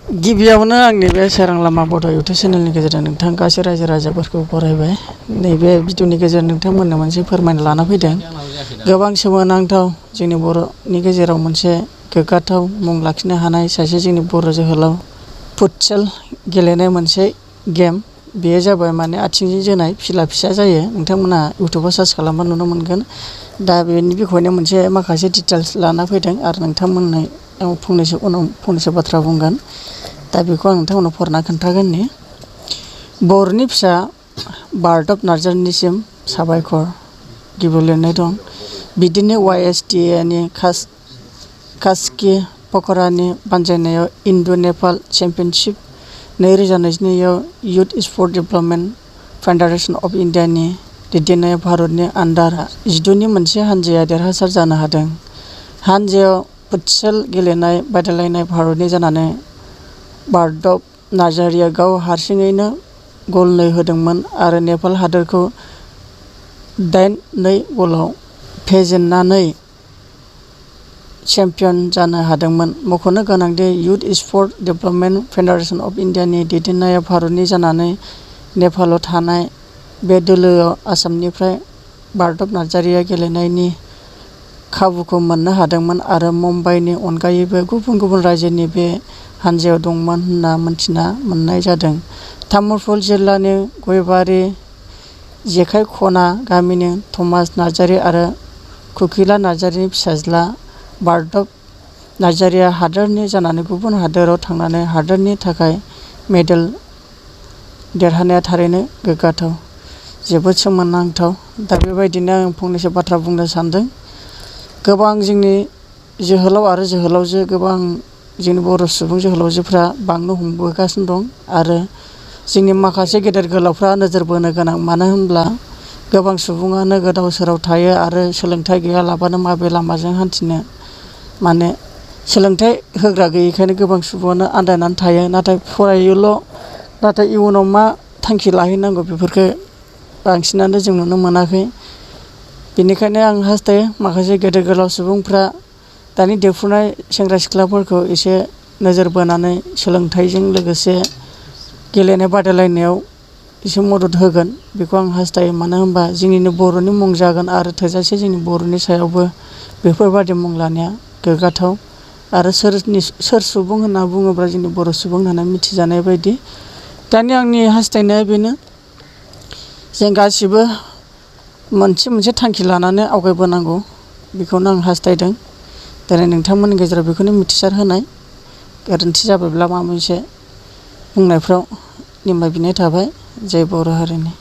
गिबियावनो आंनि बे सोरां लामा बड' इउटुब चेनेलनि गेजेरजों नोंथां गासै रायजो राजाफोरखौ बरायबाय। नैबे भिडिअनि गेजेरजों नोंथांमोननो मोनसे फोरमायनो लाना फैदों। गोबां सोमोनांथाव जोंनि बर'नि गेजेराव मोनसे गोग्गाथाव मुं लाखिनो हानाय सासे जोंनि बर' जोहोलाव फुटसाल गेलेनाय मोनसे गेम। बेयो जाबाय माने आथिंजों जोनाय फिला फिसा जायो। नोंथांमोना इउटुबाव सार्च खालामबा नुनो मोनगोन। दा बेनि बिखयनो मोनसे माखासे डिटेल्स लाना फैदों आरो नोंथांमोननो आं फंनैसो बाथ्रा बुंगोन। दा बेखौ आं नोंथांमोननो फरायना खोन्थागोननि बर'नि फिसा बारदब नार्जारिनिसिम साबायखर गिबियाव लिरनाय दं। बिदिनो YSDAनि कास्की पकरानि बानजायनायाव इन्डो नेपाल चेम्पियनशिप 2022आव youth sport development federation of इन्डियानि दैदेननायाव भारतनि आन्डार 12नि मोनसे हानजाया देरहासार जानो हादों। हानजायाव फुटसाल गेलेनाय बादायलायनाय भारतनि जानानै बारदब नार्जारिया गाव हारसिङैनो गल 2 होदोंमोन आरो नेपाल हादोरखौ 8-2 गलाव फेजेननानै चेम्पियन जानो हादोंमोन। मख'नो गोनांदि youth sport development federation of इन्डियानि दैदेननायाव भारतनि जानानै नेपालाव थानाय बे दोलोआव आसामनिफ्राय बारदब नार्जारिया गेलेनायनि खाबुखौ मोननो हादोंमोन आरो मुम्बाइनि अनगायैबो गुबुन गुबुन रायजोनि बे हानजायाव दंमोन होनना मिथिना मोननाय जादों। तामुलपुर जिल्लानि गयबारि जेखाइखना गामिनि थमास नार्जारि आरो कुकिला नार्जारिनि फिसाज्ला बारदब नार्जारिया हादोरनि जानानै गुबुन हादोराव थांनानै हादोरनि थाखाय मेडेल देरहानाया थारैनो गोग्गाथाव, जोबोद सोमोनांथाव। दा बेबायदिनो आं फंनैसो बाथ्रा बुंनो सानदों। गोबां जोंनि जोहोलाव आरो जोहोलावजो गोबां जोंनि बर' सुबुं जोहोलावजोफ्रा बांनो हमबोगासिनो दं आरो जोंनि माखासे गेदेर गोलावफ्रा नोजोर बोनो गोनां। मानो होनब्ला गोबां सुबुङानो गोदाव सोराव थायो आरो सोलोंथाइ गैयालाबानो माबे लामाजों हान्थिनो माने सोलोंथाइ होग्रा गैयैखायनो गोबां सुबुङानो आन्दायनानै थायो। नाथाय फरायोल', नाथाय इयुनाव मा थांखि लाहैनांगौ बेफोरखौ बांसिनानो जों नुनो मोनाखै। बेनिखायनो आं हास्थायो माखासे गेदेर गोलाव सुबुंफ्रा दानि देरफुनाय सेंग्रा सिख्लाफोरखौ एसे नोजोर बोनानै सोलोंथाइजों लोगोसे गेलेनाय बादायलायनायाव एसे मदद होगोन बेखौ आं हास्थायो। मानो होनबा जोंनिनो बर'नि मुं जागोन आरो थोजासे जोंनि बर'नि सायावबो बेफोरबायदि मुं लानाया गोग्गाथाव। आरो सोर सुबुं होनना बुङोब्ला जोंनि बर' सुबुं होननानै मिथिजानाय बायदि। दानि आंनि हास्थायनाया बेनो, जों गासिबो मोनसे थांखि लानानै आवगायबोनांगौ बेखौनो आं हास्थायदों। दिनै नोंथांमोननि गेजेराव बेखौनो मिथिसार होनाय। गोरोन्थि जाबायब्ला माबा मोनसे बुंनायफ्राव निमाहा बिनाय थाबाय। जय बर' हारिनि।